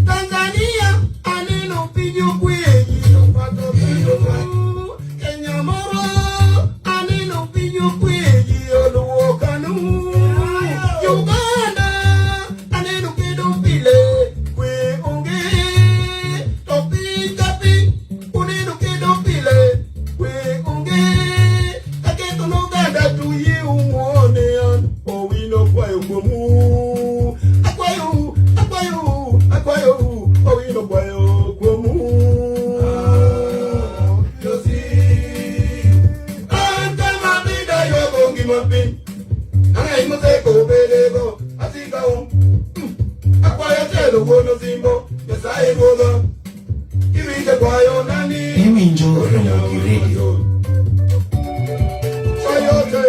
Tanzania aneno piny okweyi Kenya moro aneno piny okweyi oluwo kanu Uganda aneno kedo pile kwe onge to piny ka piny uneno kedo pile kwe onge aketho n'oganda to yie ung'uone an Owino kwayo kuomu akwayo akwayo akwayo Owino kwayo kuomu An kama bida yogo ngima piny ang'eny moseko bedego asikau akwayo telo wuon osimbo Nyasaye ruodha iwinjo kwayo nani Iwinjo Ramogi Radio. Sayote.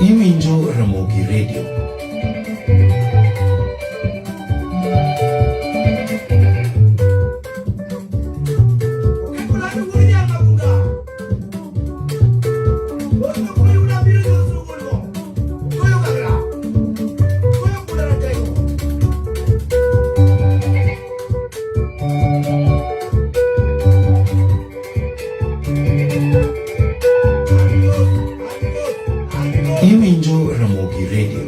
Iwinjo Ramogi Radio. Iwinjo Ramogi Radio.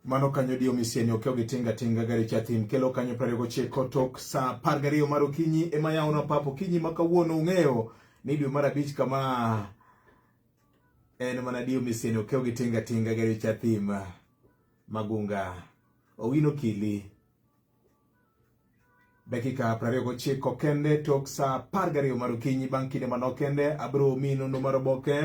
Mano kanyo dio misieni okew gi tinga tinga gari cha thim kelo kanyo 29 tok saa 12 mar okinyi ema yawona pap okinyi ma kawuono ung'eyo ni dwe mar abich kama en mana dio misieni okew gi tinga tinga gari cha thim Magunga Owino Kili dakika 29 kende tok saa 12 mar okinyi bang' kinde manok kende abiro miyi nonro mar oboke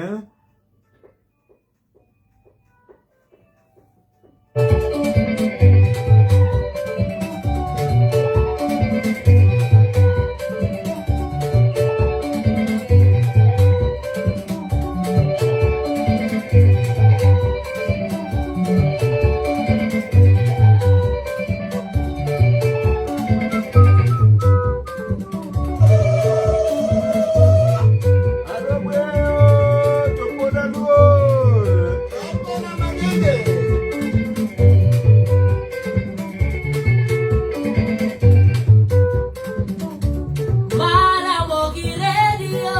Maramogi Radio,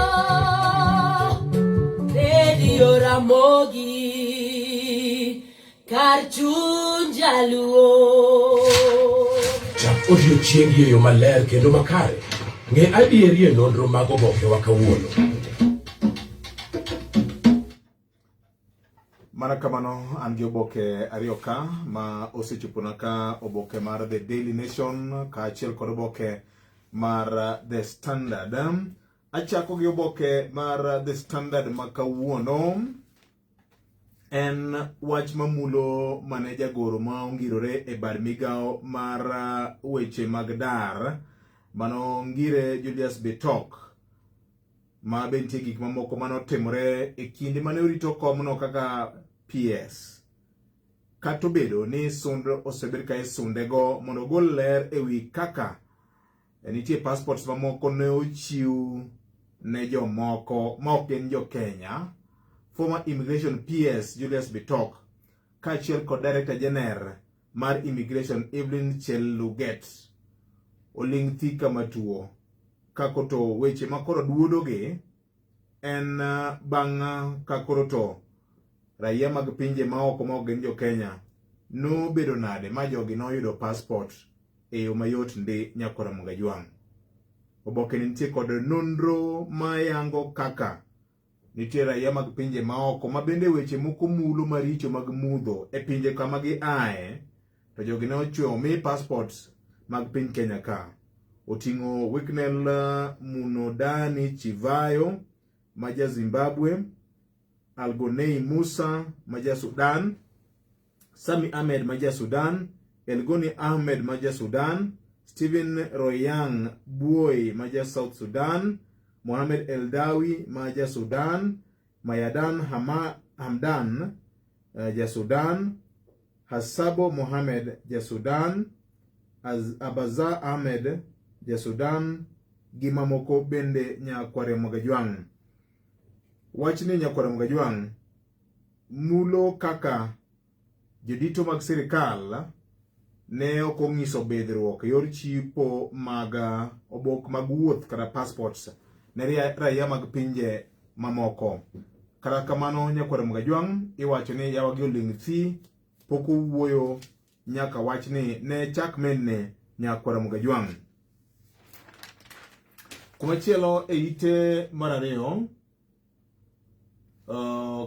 Radio Ramogi, kar chuny jaluo. Chak odiechiengi e yo maler kendo makare. Ng'e adieri e nonro mag obokewa kawuono. Mana kamano an gi oboke ariyo ka ma osechopona ka oboke mar The Daily Nation kaachiel kod oboke mar The Standard. Achako gi oboke mar The Standard ma kawuono en wach mamulo mane jagoro ma ongirore e bad migawo mar weche mag dar mano ngire Julius Bitok ma be nitie gik mamoko mane otimore e kinde mane orito komno kaka PS. Kata obedo ni sund osebed ka isundego mondo ogol ler e wi kaka nitie passports mamoko ne ochiw ne jomoko ma ok gin jo Kenya, former immigration PS Julius Bitok kaachiel kod Director General mar Immigration Evelyn Cheluget oling' thi kama tuo kako to weche ma koro duodogi en eh, bang' eh, ka koro to raia mag pinje maoko ma ok gin jo Kenya nobedo nade ma jogi noyudo passport e yo mayot ndi nyakora Mugajwang'. Oboke ni nitie kod nonro ma yango kaka Nitie raia mag pinje maoko ma bende weche moko mulo maricho mag mudho e pinje kama giaye, to jogi ne ochwe omi passports mag piny Kenya ka. Oting'o Wicknell Munodani Chivayo ma ja Zimbabwe, Algonei Musa ma ja Sudan, Sami Ahmed ma ja Sudan, Elgoni Ahmed ma ja Sudan, Stephen Royang Buoi ma ja South Sudan, Mohamed Eldawi ma ja Sudan, Mayadan Hama, Hamdan ja Sudan, Hasabo Mohamed ja Sudan, Az, Abaza Ahmed ja Sudan gi mamoko bende nyakware Mogajwang'. Wachni nyakware Mogajwang' mulo kaka jodito mag sirikal ne ok onyiso bidhruok e yor chipo mag obok mag wuoth kata passports ne raia mag pinje mamoko. Kata kamano nyakwar Mgajwang' iwacho ni yawagi oling' thi pok owuoyo nyaka wachni ne chak menne nyakwar Mgajwang'. Kumachielo e ite mar ariyo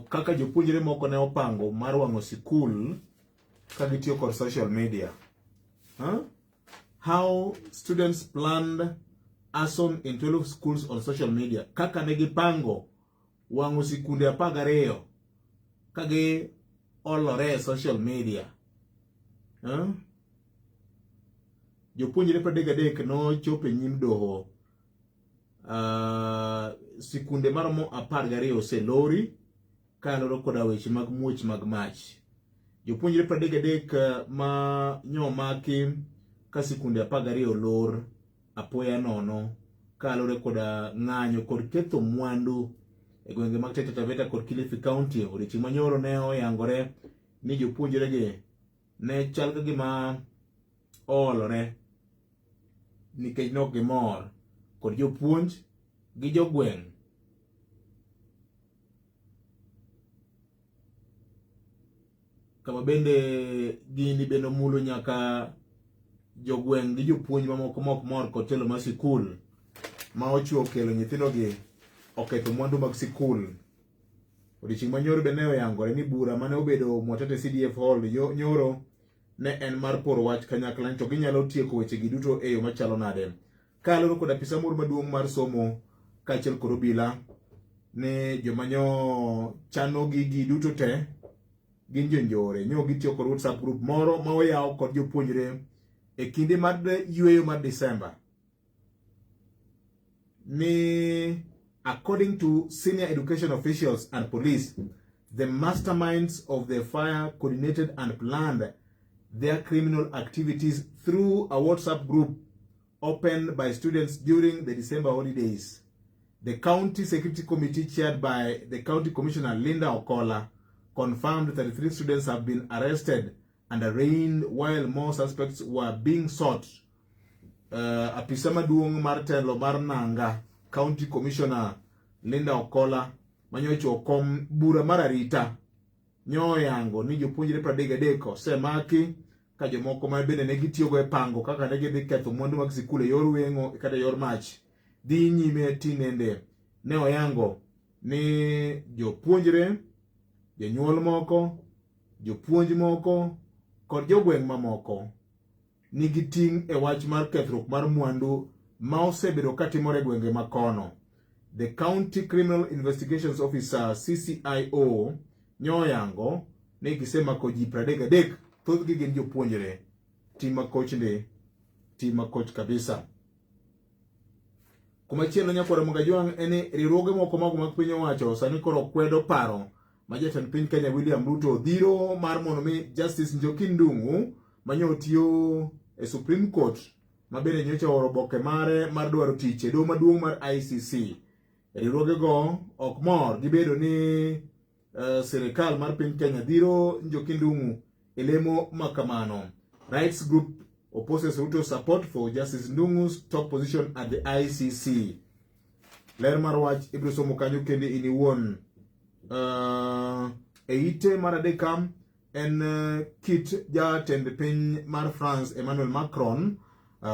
kaka jopuonjre moko ne opango mar wang'o sikul ka gitiyo kod social media. Huh? How students planned arson in 12 schools on social media. Kaka ne gipango wang'o sikunde 12 ka gi olore e social media. Huh? Jopuonjre 33 nochopo e nyim doho. Sikunde maromo 12 oselori kaluwore koda weche mag muoch mag mach. Jopuonjre 33 ma nyomaki ka sikunde 12 olor apoya nono kaluwore koda ng'anyo kod ketho mwandu e gwenge mag Taita Taveta kod Kilifi County. Odiochieng' manyoro ne oyangore ni jopuonjre gi ne chal ka gima oolore nikech ne ok gimor kod jopuonj gi jogweng' kama bende gini bende omulo nyaka jogweng' gi jopuonj mamoko ma ok mor kod telo mar sikul ma ochiwo kelo nyithindogi oketho mwandu mag sikul. Odiochieng' manyoro bende ne oyangore ni bura mane obedo Mwatate CDF Hall nyoro ne en mar poro wach kanyakla ni to ginyalo tieko wechegi duto e yo machalo nade. Kaluwore kod apisa moro maduong' mar somo kaachiel kod obila ni joma nyo chano gigi duto te gin jonjore. Nyo gitiyo kod WhatsApp group moro ma oyaw kod jopuonjre e kinde mar yueyo mar Disemba. Ni according to senior education officials and police, the masterminds of the fire coordinated and planned their criminal activities through a WhatsApp group opened by students during the December holidays. The County Security Committee, chaired by the County Commissioner Linda Okola, confirmed 33 students have been arrested and arraigned while more suspects were being sought. Apisa maduong' mar telo mar Nanga, County Commissioner Linda Okola, manyocha okom bura mar arita, nyoyango ni jopuonjre 33 osemaki ka jomoko ma bende ne gitiyogo e pango kaka ne gidhi ketho mwandu mag sikul e yor weng'o kata e yor mach dhi nyime tinende. Ne oyango ni jopuonjre, jonyuol moko, jopuonj moko kod jogweng' mamoko nigi ting' e wach mar kethruok mar mwandu ma osebedo katimore e gwenge ma kono. The County Criminal Investigations Officer CCIO nyoyango ni gisemako ji 33, thothgi gin jopuonjre. Tim makoch ndi, tim makoch kabisa. Kumachielo nyakwara Mogajwang' en ni riwruoge moko mago mag piny owacho sani koro kwedo paro ma jatend piny Kenya William Ruto dhiro mar mondo mi Justice Njoki Ndung'u manyo tiyo e Supreme Court ma bende nyocha ooro oboke mare mar dwaro tich e doho maduong' mar ICC. Riwruogego ok mor gi bedo ni sirikal mar piny Kenya dhiro Njoki Ndung'u e lemo ma kamano. Rights Group opposes Ruto support for Justice Ndung'u's top position at the ICC. Ler mar wach ibiro somo kanyo kendo in iwuon. E ite mar adek en kit jatend piny mar France Emmanuel Macron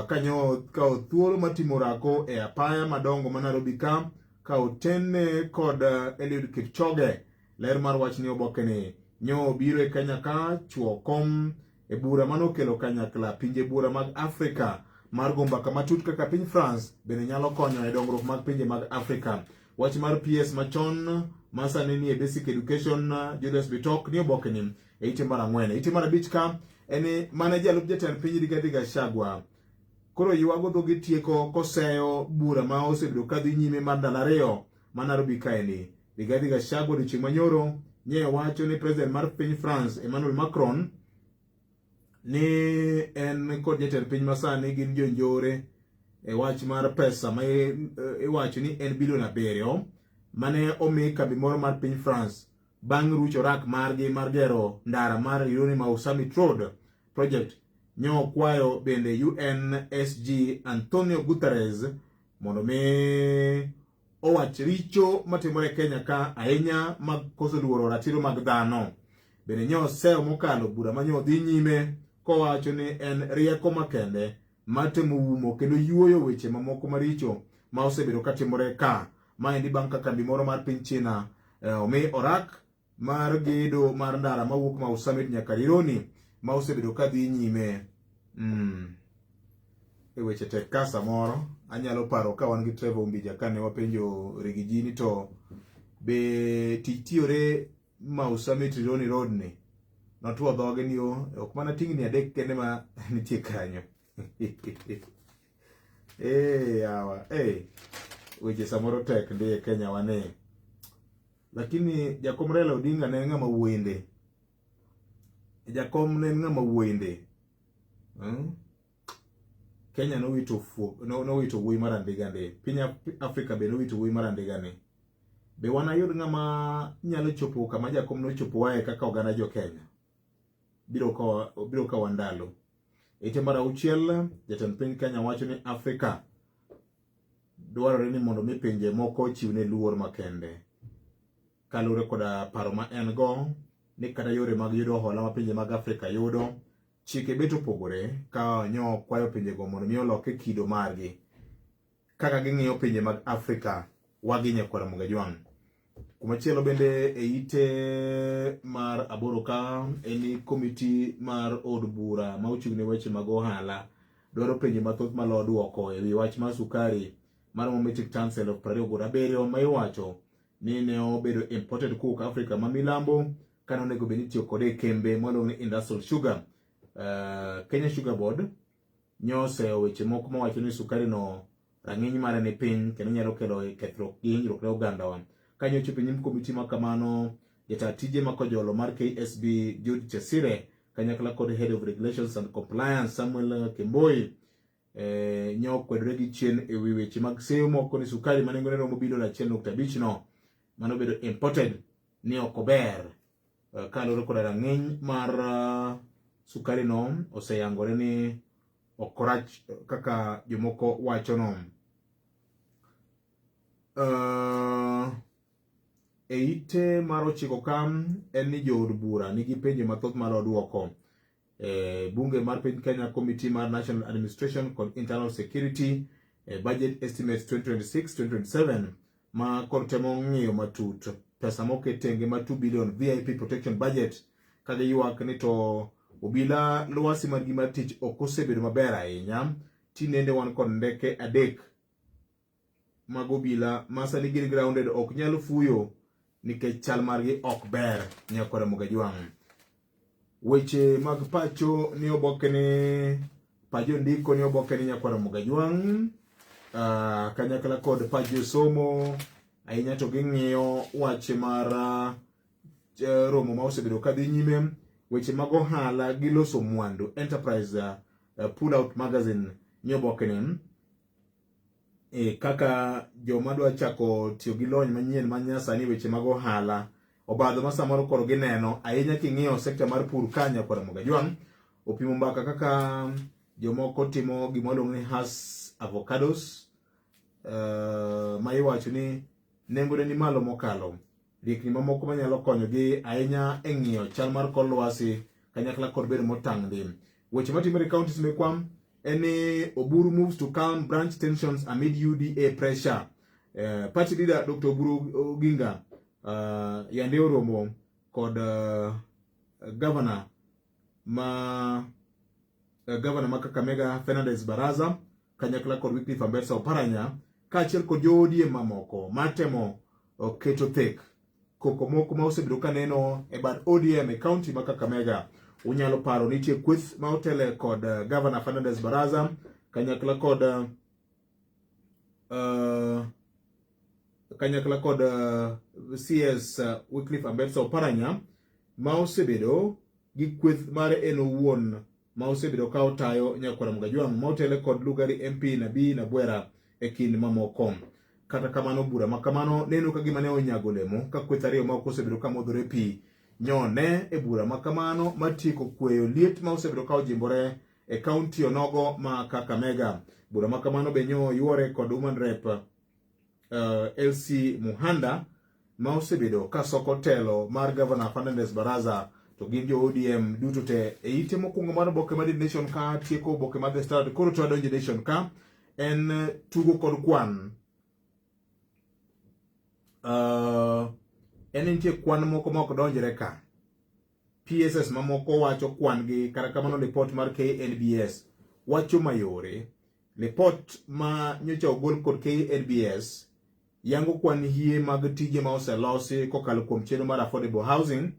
kanyo kawo thuolo mar timo orako e apaya madongo ma Nairobi ka ka otene kod Eliud Kipchoge. Ler mar wach ni oboke ni nyo biro e Kenya ka chuo kom e bura mane okelo kanyakla pinje bura mag Afrika. mar go mbaka matut kaka piny France bende nyalo konyo e dongruok mag pinje mag Afrika. Wach mar PS machon ma sani nie Basic Education Julius Bitok ni obokeni e ite mar ang'wen. E ite mar abich ka en ni mane jalup jatend piny Rigathi Gachagua koro ywago dhoge tieko koseyo bura ma osebedo ka dhi nyime mar ndalo ariyo ma Nairobi kaendi. Rigathi Gachagua odiochieng' manyoro nye wacho ni president mar piny France Emmanuel Macron ni en kod jatend piny masani gin jonjore e wach mar pesa ma iwacho ni en bilion abiriyo mane omi kambi moro mar piny France bang' rucho rak margi mar gero ndara mar Rironi Mau Summit Road project. Nyo okwayo bende UNSG Antonio Guterres mondo mi owach richo matimore e Kenya ka ahinya mag koso luoro ratiro mag dhano. Bende nyo oseyo mokalo bura ma nyo dhi nyime kowacho ni en rieko makende mar temo umo kendo yuoyo weche mamoko maricho ma osebedo katimore ka. Maendi bang' ka kambi moro mar piny China omi orak mar gedo mar ndara mawuok Mau Summit nyaka Rironi ma osebedo ka dhi nyime. E weche tek ka samoro anyalo paro ka wan gi Trevor Ombija kane wapenjo Rigiji ni to be tich tiyore Mau Summit Rironi Road ni, notwo dhoge ni ok mana tingni adek kende ma nitie kanyo. Yawa, weche samoro tek ndi e Kenya wane. Lakini jakom Raila Odinga ne en ng'ama wuoyi ndi. Jakom ne en ng'ama wuoyi ndi. Kenya nowito fuok, nowito wuoyi mar andiga ndi. Piny Afrika be nowito wuoyi mar andiga ni. Be wanayud ng'ama nyalo chopo kama jakom nochopo wae kaka oganda jo Kenya? Biro kawa ndalo. Ite mar auchiel, jatend piny Kenya wacho ni Afrika dwarore ni mondo mi pinje moko ochiwne luor makende. Kaluwore koda paro ma en go ni kata yore mag yudo hola ma pinje mag Afrika yudo, chike bet opogore ka nyo kwayo pinjego mondo mi oloke kido margi kaka ging'iyo pinje mag Afrika wagi nyakwar Mugajwang'. Kumachielo bende e ite mar aboro ka en ni komiti mar od bura ma ochung' ne weche mag ohala dwaro penjo mathoth malo duoko e wi wach mar sukari maromo metric tons eluf prariyo kod abiriyo ma iwacho ni ne obedo imported kowuok Afrika ma milambo kane onego bed ni itiyo kode e kembe mwaluongo ni industrial sugar. Kenya Sugar Board nyoseyo weche moko mawacho ni sukari no rang'iny mare ni piny kendo nyalo kelo kethruok gi hinyruok ne ogandawa. Ka nyocha ochopo e nyim komiti ma kamano, jata tije ma kojolo mar KSB Jude Chesire kanyakla kod Head of Regulations and Compliance Samuel Kemboi nyo okwedore gi chien e wi weche mag seyo moko ni sukari ma nengone romo bilion achiel nukta abich no mano bedo imported ni ok ober. Kaluwore koda rang'iny mar sukari no oseyangore ni ok orach kaka jomoko wacho no. E ite mar ochiko ka en ni jood bura nigi penjo mathoth mar oduoko. Bunge mar piny Kenya Committee mar National Administration kod Internal Security Budget Estimates 2026-2027 ma kod temo ng'iyo matut pesa moket tenge mar 2 billion VIP protection budget ka giywak ni to obila lwasi margi mar tich ok osebedo maber ahinya. Tinende wan kod ndeke adek mag obila ma sani gin grounded ok nyal fuyo nikech chal margi ok ber. Nyakwara Mugajwang'. Weche mag pacho ni oboke ni pajo ndiko ni oboke ni Nyakwara Mugajwang'. Kanyakla kod pajo somo ahinya to ging'iyo wach mar romo ma osebedo ka dhi nyime, weche mag ohala gi loso mwandu Enterprise Pull Out Magazine ni oboke ni kaka joma dwa chako tiyo gi lony manyien ma nyasani weche mag ohala obadho ma samoro koro gineno ahinya king'iyo sekta mar pur ka Nyakwara Mugajwang' opimo mbaka kaka jomoko timo gima iluongo ni Hass avocados ma iwacho ni nengone ni malo mokalo. Riekni mamoko manyalo konyogi ahinya e ng'iyo chal mar kor lwasi kanyakla kod bedo motang' ndi. Weche matimore e counties mekwa en ni Oburu moves to calm branch tensions amid UDA pressure. Party leader Dr. Oburu Oginga yande oromo kod governor ma gavana ma Kakamega Fernandes Baraza kanyakla kod Wycliffe Ambetsa Oparanya kaachiel kod jo ODM mamoko matemo keto thek koko moko ma osebedo ka neno e bad ODM e kaunti ma Kakamega. Unyalo paro nitie kweth ma otele kod Governor Fernandes Baraza kanyakla kod CS Wycliffe Ambetsa Oparanya ma osebedo gi kweth mare en owuon ma osebedo ka otayo Nyakwar Mgajwang' ma otele kod Lugari MP Nabii Nabwera e kind mamoko. Kata kamano bura ma kamano neno ka gima ne onyago olemo ka kweth ariyo ma ok osebedo ka modhore pi nyone e bura ma kamano matieko kweyo liet ma osebedo ka ojimbore e kaunti onogo ma Kakamega. Bura ma kamano be nyo yuore kod Woman Rep LC Muhanda ma osebedo ka soko telo mar Governor Fernandes Baraza to gin jo ODM duto te e ite mokwongo mar oboke mar Nation ka tieko oboke mar The Standard koro to adonjo e Nation ka en tugo kod kwan. En nitie kwan moko ma ok donjre ka. PSS mamoko wacho kwan gi, kata kamano lipot mar KNBS wacho mayore. Lipot ma nyocha ogol kod KNBS yango kwan hie mag tije ma oselosi kokalo kuom chenro mar affordable housing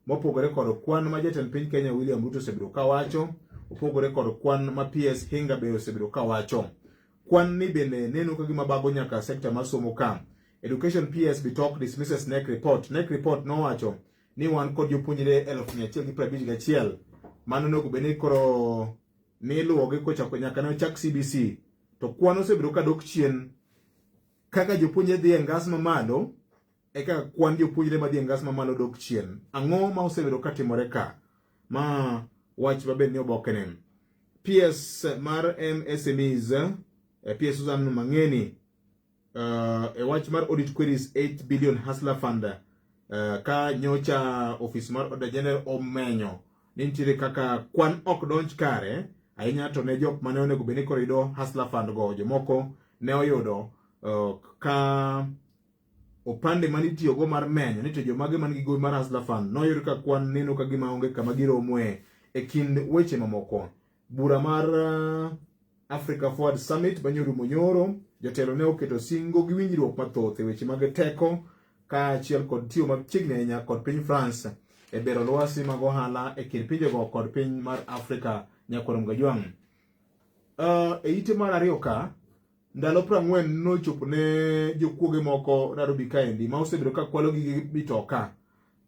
mopogore kod kwan ma jatend piny Kenya William Ruto osebedo ka wacho, opogore kod kwan ma PS Hinga be osebedo ka wacho. Kwan ni bende neno ka gima bago nyaka sekta mar somo ka. Education PS Bitok dismisses NEC report. NEC report nowacho ni wan kod jopuonjre 1,151 mano onego bed ni koro niluwogi kochako nyaka ne ochak CBC to kwan osebedo ka dok chien kaka jopuonjre dhi e ngas mamalo e kaka kwan jopuonjre madhi e ngas mamalo dok chien. Ang'o ma osebedo ka timore ka? Ma wach maber ni obokene. PS mar MSMEs, PS Susan Mang'eni e wach mar audit queries 8 billion Hustler Fund ka nyocha ofis mar Auditor General omenyo ni nitiere kaka kwan ok donj kare ahinya to ne jok mane onego bed ni koro yudo Hustler Fund go jomoko ne oyudo ka opande mane itiyogo mar menyo ni to jomage man gi gowi mar Hustler Fund noyud ka kwan neno ka gima onge kama giromoe e kind weche mamoko. Bura mar Africa Forward Summit manyorumo nyoro, jotelo ne oketo singo gi winjruok mathoth e weche mag teko kaachiel kod tiyo machiegni ahinya kod piny France e bero lwasi mag ohala e kind pinjego kod piny mar Afrika Nyakwar Mgajwang'. E ite mar ariyo ka, ndalo 40 nochopo ne jokuoge moko Nairobi kaendi ma osebedo ka kwalo gige mitoka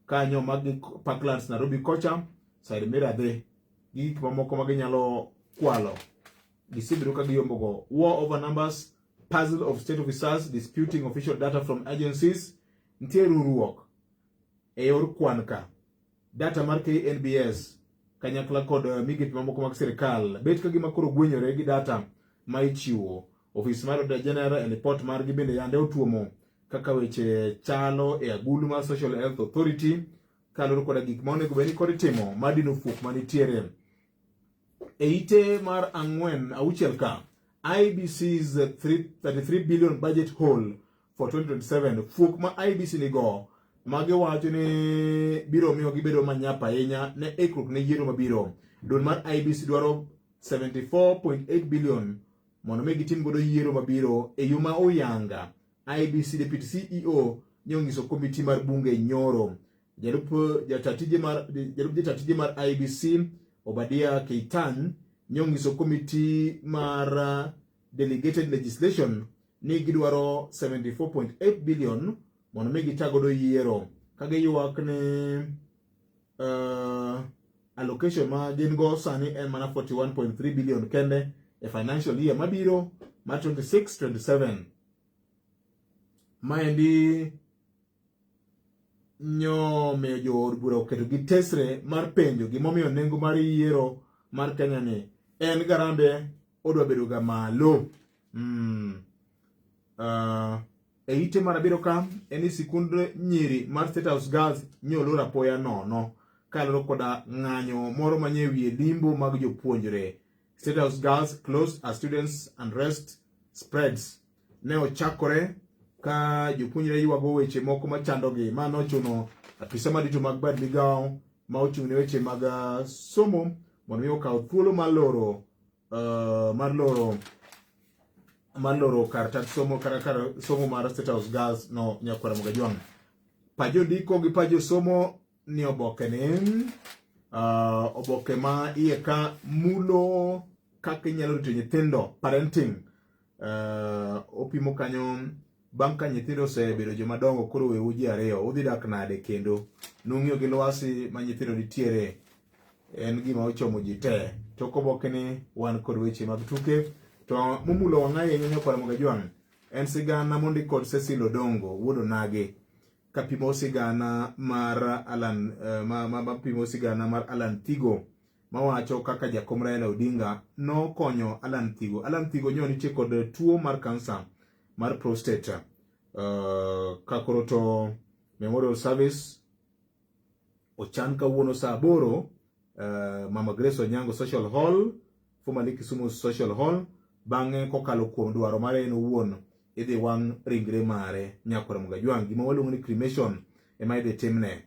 kanyo mag Parklands Nairobi kocha side Miradhe gi gik mamoko ma ginyalo kwalo gisebedo ka giyombogo. War over numbers, puzzle of state officers disputing official data from agencies. Nitie ruruok e yor kwan ka data mar KNBS kanyakla kod migepe mamoko mag sirikal bet ka gima koro gwenyore gi data ma ichiwo. Ofis mar Auditor General e ripot margi bende yande otuomo kaka weche chalo e agulu mar Social Health Authority kaluwore koda gik ma onego bed ni kod itimo mar dino fuok manitiere. E ite mar ang'wen auchiel ka IBC's 33 billion budget hole for 2027 fuok ma IBC nigo ma giwacho ni biro miyo gibedo manyap ahinya ne ikruok ne yiero mabiro. Duol mar IBC dwaro 74.8 billion mondo mi gitim godo yiero mabiro e yo ma oyanga. IBC Deputy CEO ne onyiso komiti mar bunge nyoro. Jalup jata tije mar IBC Obadia Keitan ne onyiso komiti mar delegated legislation ni gidwaro 74.8 billion mondo mi gita godo yiero ka giywak ni allocation ma gin go sani en mana 41.3 billion kende e financial year mabiro mar 26-27. Maendi nyomiyo jood bura oketo gi tesre mar penjo gimomiyo nengo mar yiero mar Kenya ni en garambe odwa bedo ga malo. E ite mar abiriyo ka en ni sikund nyiri mar State House Girls nyolor apoya nono kaluwore koda ng'anyo moro manie wiye limbo mag jopuonjre. State House Girls closed as students unrest spreads. Ne ochakore ka jopuonjre ywago weche moko machandogi ma nochuno apisa madito mag bad migawo ma ochung' ne weche mag somo mondo mi okaw thuolo mar loro uh, mar loro mar loro kar tat somo kata kar somo mar State House Girls no Nyakwar Ramogi Ajwang'. Pa jondiko gi pa josomo ni oboke ni uh, oboke ma iye ka mulo kaka inyalo rito nyithindo parenting uh, opimo kanyo bang' ka nyithindo osebedo joma dongo koro wewu ji ariyo udhi dak nade kendo nung'iyo gi lwasi ma nyithindo nitiere en gima ochomo ji te tok oboke ni wan kod weche mag tuke to momulo wang'a ahinya nyakwar Ramogi Ajwang' en sigana mondik kod Cecil Odongo wuod Onagi kapimo sigana mar Alan eh, ma, ma, ma pimo sigana mar Alan Thigo mawacho kaka jakom Raila Odinga nokonyo Alan Thigo. Alan Thigo nyo nitie kod tuo mar kansa mar prostate. Uh, ka koro to memorial service ochan kawuono saa aboro uh, Mama Grace Onyango Social Hall, formerly Kisumu Social Hall. Bang'e kokalo kuom dwaro mare en owuon idhi wang' ringre mare Nyakwar Ramogi Ajwang'. Gima waluongo ni cremation ema idhi timne.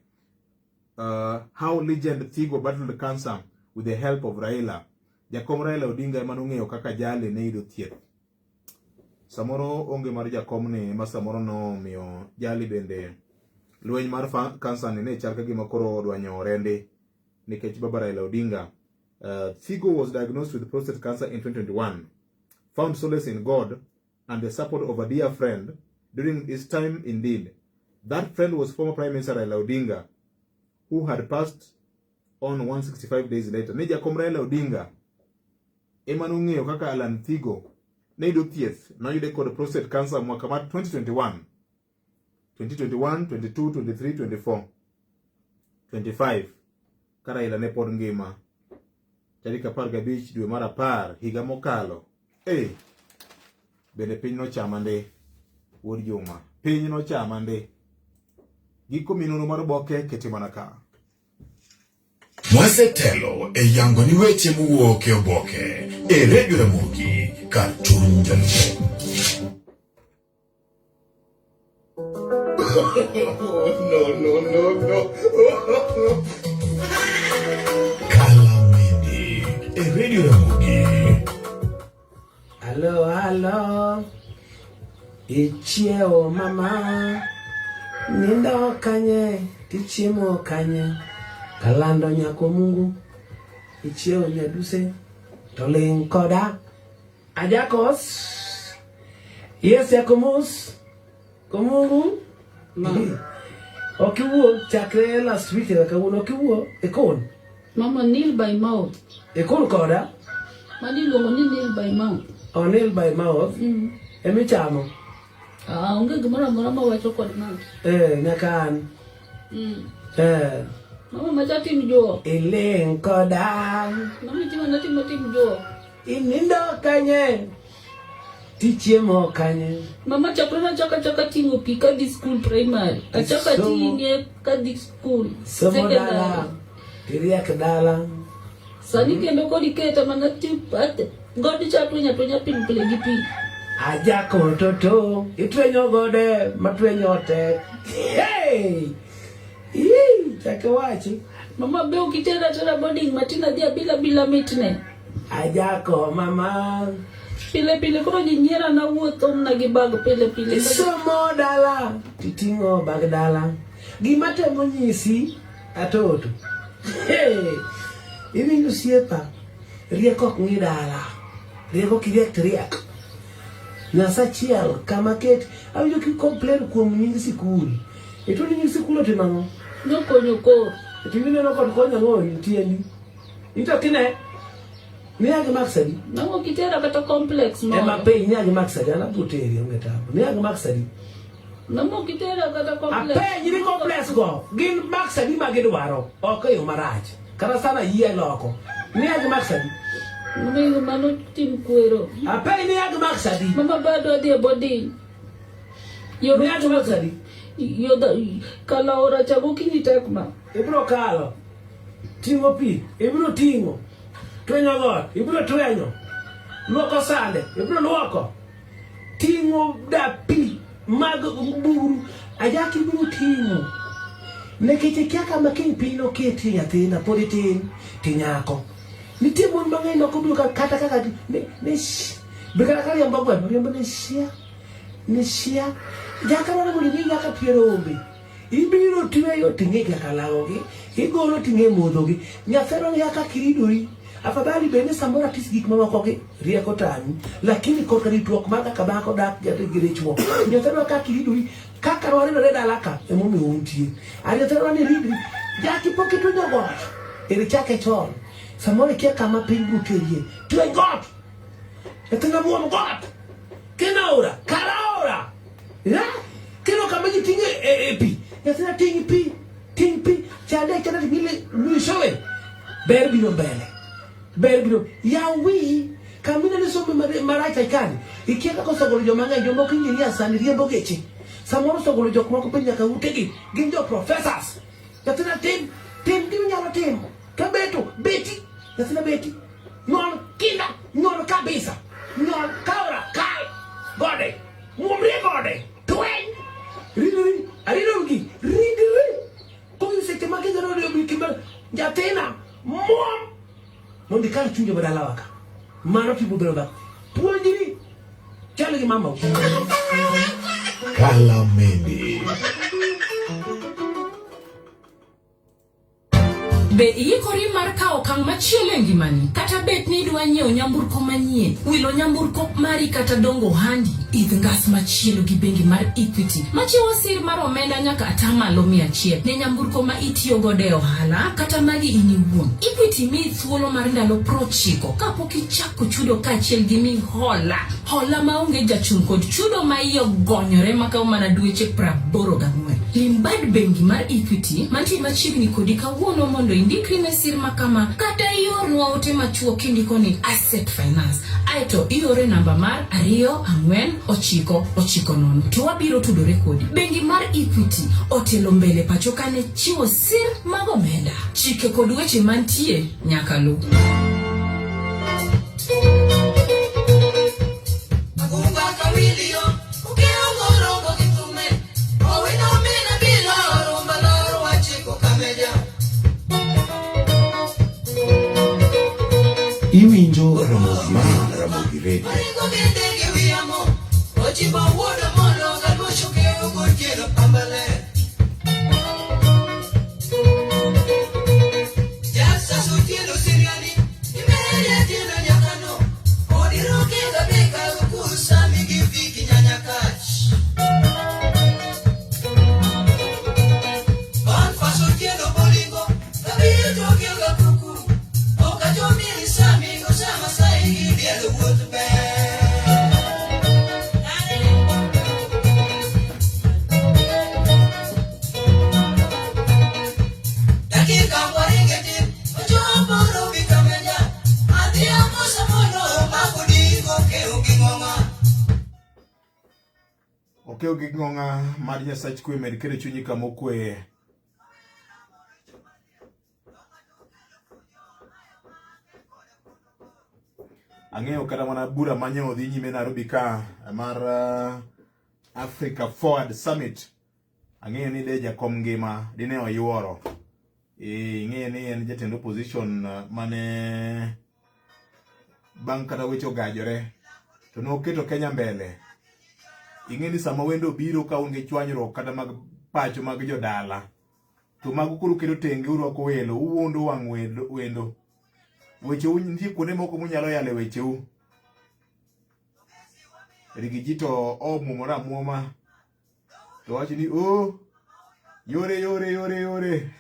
How Legend Thigo battled cancer with the help of Raila. Jakom Raila Odinga ema nong'eyo kaka jali ne yudo thieth. Samoro onge mar jakom ni ema samoro nomiyo jali bende lweny mar kansa ni ne chal ka gima koro odwanyore ndi nikech baba Raila Odinga. Thigo was diagnosed with prostate cancer in 2021. Found solace in God and the support of a dear friend during his time indeed. That friend was former Prime Minister Raila Odinga, who had passed on 165 days later. Ne jakom Raila Odinga ema nong'eyo kaka Alan Thigo ne yudo thieth noyude kod prostate cancer mwaka mar 2021 2021 22 23 24 25 ka Raila ne pod ngima tarik 15 dwe mar 10 higa mokalo. Eh, bende piny nochama ndi wuod Juma, piny nochama ndi. Giko minono mar oboke kete mana ka. Wasetelo e yango ni weche mowuok e oboke e Redio Ramogi kar chuny jaluo. No, no, no, no. Kalamindi e Radio Ramogi. Alo, alo, ichiewo mama, nindo kanye, tichiemo kanye, kalando nyako Mungu, ichiewo nyaduse, to ling' koda. Ajakos. Yes, Jakomus. Komungu. Ma. Ok iwuo chakre last week nyaka kawuono ok iwuo ikun. Mama nil by mouth. Ikun koda. Mano iluongo ni nil by mouth. Oh, nil by mouth. Emichamo. Ah, onge gimoro amora mawacho kod ng'ato. Eh, nyaka an. Eh. Mama macha tim juok. Iling' koda. Mama timo natimo tim juok. Inindo kanye? Tichiemo kanye? Mama chakre nachaka chaka ting'o pi kadhi school primary. Achaka Somo. ting'e kadhi school Somo dala. secondary. Tiriek dala. Sani kendo kod iketa mana ti god cha twenya twenya piny pile gi pi. Ajako toto. Itwenyo gode matwenyo tek. Hey! Ii, chak iwachi. Mama be ok itera tera boarding matin adhi abila bila mitne. Ajako mama. Pile pile koro ji nyiera nawuotho mana gi bag pile pile. Isomo dala, titing'o bag dala. Gima temo nyisi, atoto. Hey, iwinjo osiepa, rieko ok ng'i dala. Rieko kiriek to riek. Nyasachiel kama ket, awinjo ki complain kuom nying sikul. Ito ni nying sikul otimo ang'o? Nokonyo kor. To ineno kod konyo ang'o tiendi? Ito kine Niya gi marks adi? Nang'o kitera kata complex moro. Ema piny niya gi marks adi? An abiro teri onge tabu. Niya gi marks adi? Nang'o kitera kata complex. Apenji ni complex go gin marks adi ma gidwaro? Ok e yo marach. Kata sana yie loko. Niya gi marks adi? Mama mano tim kwero. Apenji niya gi marks adi? Mama bado adhi e boarding. Niya gi marks adi? Yo kalo aora cha gokinyi tek ma. Ibiro kalo. Ting'o pi, ibiro ting'o. Twenyo got, ibiro twenyo. Luoko sande, ibiro luoko. Ting'o dapi mag buru, ajaki ibiro ting'o. Nikech ikia kama kiny piny noketie nyathina, pod itin, tinyako. Nitie mon mang'eny ok obiro kata kaka ne ne be kata ka riembo gweno riembo ne shia ne shia jaka mano mondo ing'e kaka pie rombe ibiro tweyo ting'e kaka lawogi igolo ting'e modhogi nyathino ni kaka kiridori afadhali bende samoro atis gik mamoko gi rieko tami lakini korka ritruok mar kaka dhako dak gi dichwo nyathino kaka kiridori kaka waridore dala ka emomiyo untie anyathino ni ridri jaki pok itwenyo got eri chake chon samoro ikia kama piny biro terie tweny got nyathina muom got kendo aora kal aora ya kendo kama ji ting'e e, e pi nyathina ting' pi ting' pi chande chande ting'ile mwishowe ber biro mbele ber biro yaw wiyi kama ineno somo marach aikani ikia kaka osegolo joma ng'eny jomoko injinia sani riembo geche samoro osegolo jok moko piny nyaka utegi gin jo professors nyathina tim tim gima inyalo timo kabeto beti nyathina beti nyol kinda nyol kabisa nyol kaora kal gode muomrie gode tweny ridri aridogi ridri koro seche ma kigero kimber nyathina muom mondo ikal chunje madalawa ka mano timo bedo dhako puonjri chal gi mamau Kalamendi. Be iikori mar kawo okang' machielo e ngimani? Kata bed ni idwa nyiewo nyamburko manyien, wilo nyamburko mari kata dongo ohandi, idh ngas machielo gi bengi mar Equity machiwo sir mar omenda nyaka atamalo 100 ne nyamburko ma itiyo godo e ohala kata magi in iwuon. Equity miyi thuolo mar ndalo 90 kapok ichako chudo kaachiel gi mihola hola maonge jachung' kod chudo ma iye ogonyore makawo mana dweche 84. Lim bad bengi mar Equity mantie machiegni kodi kawuono mondo indikri ne sir ma kama kata iornwa ote machuok kindiko ni Asset Finance aeto iore namba mar 24990 to wabiro tudore kodi. Bengi mar Equity otelo mbele pacho kane chiwo sir mag omenda. Chike kod weche mantie nyaka luw. Iwinjo Ramogi ma Ramogi Radio. Okew gi ng'ong'a mar Nyasach kwe med kere chunyi kama okwe. Ang'eyo kata mana bura manye odhi nyime Nairobi ka mar Africa Forward Summit. Ang'eyo ni de jakom ngima dine oyuoro. Ing'eyo ni en jatend opposition mane bang' kata weche ogajore to noketo Kenya mbele. Ing'e ni sama wendo obiro ka un gi chwanyruok kata mag pacho mag jodala to mago koro keto tenge urwako welo uwuondo wang' wendo wecheu nitie kuonde moko munyalo yale wecheu Rigiji to omwomore amwoma to wacho ni o yore yore yore yore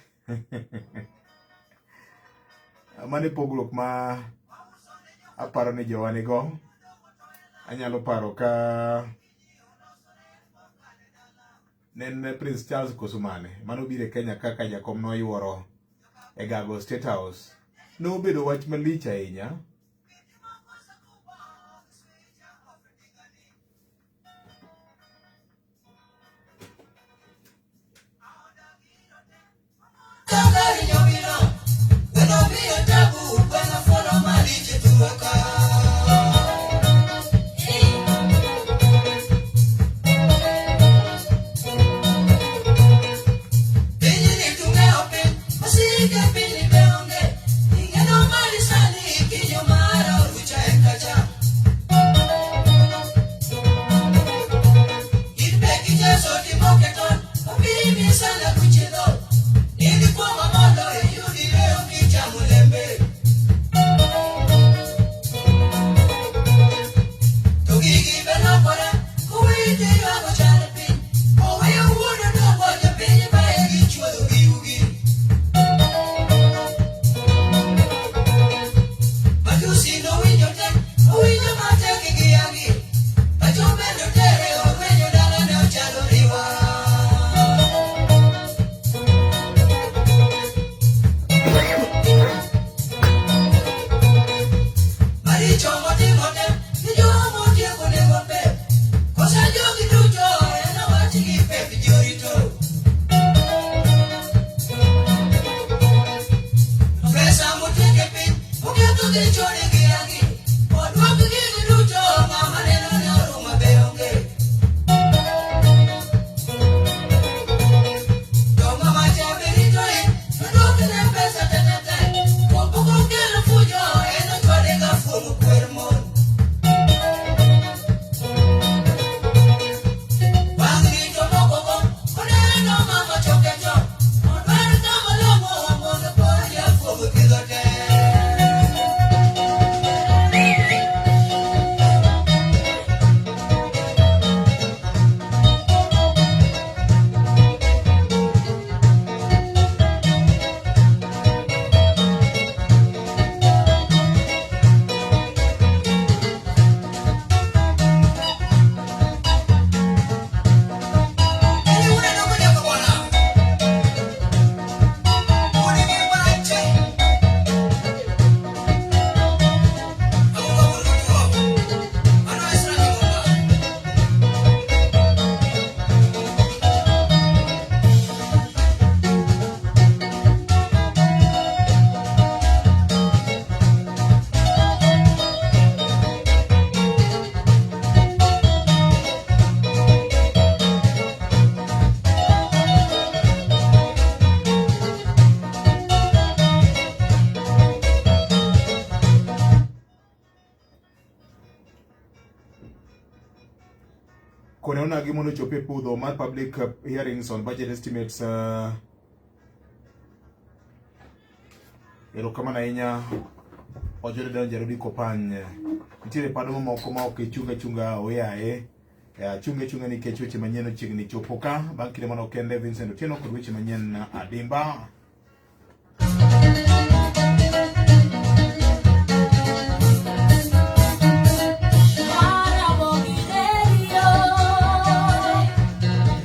mano e pogruok ma aparo ni jowa nigo anyalo paro ka ne en Prince Charles Kosumane mane obiro e Kenya kaka jakom noyuoro e Gago State House nobedo wach malich ahinya Kone onagi mondo ochop e pudho mar public hearings on budget estimates. Erokamano ahinya Ojode Donjo Rudi Kopany. Nitiere pado mamoko ma ok ichung achunga oyaye. Achunge achunga nikech weche manyien ochiegni chopo ka bang' kinde manok kende Vincent Otieno kod weche manyien adimba.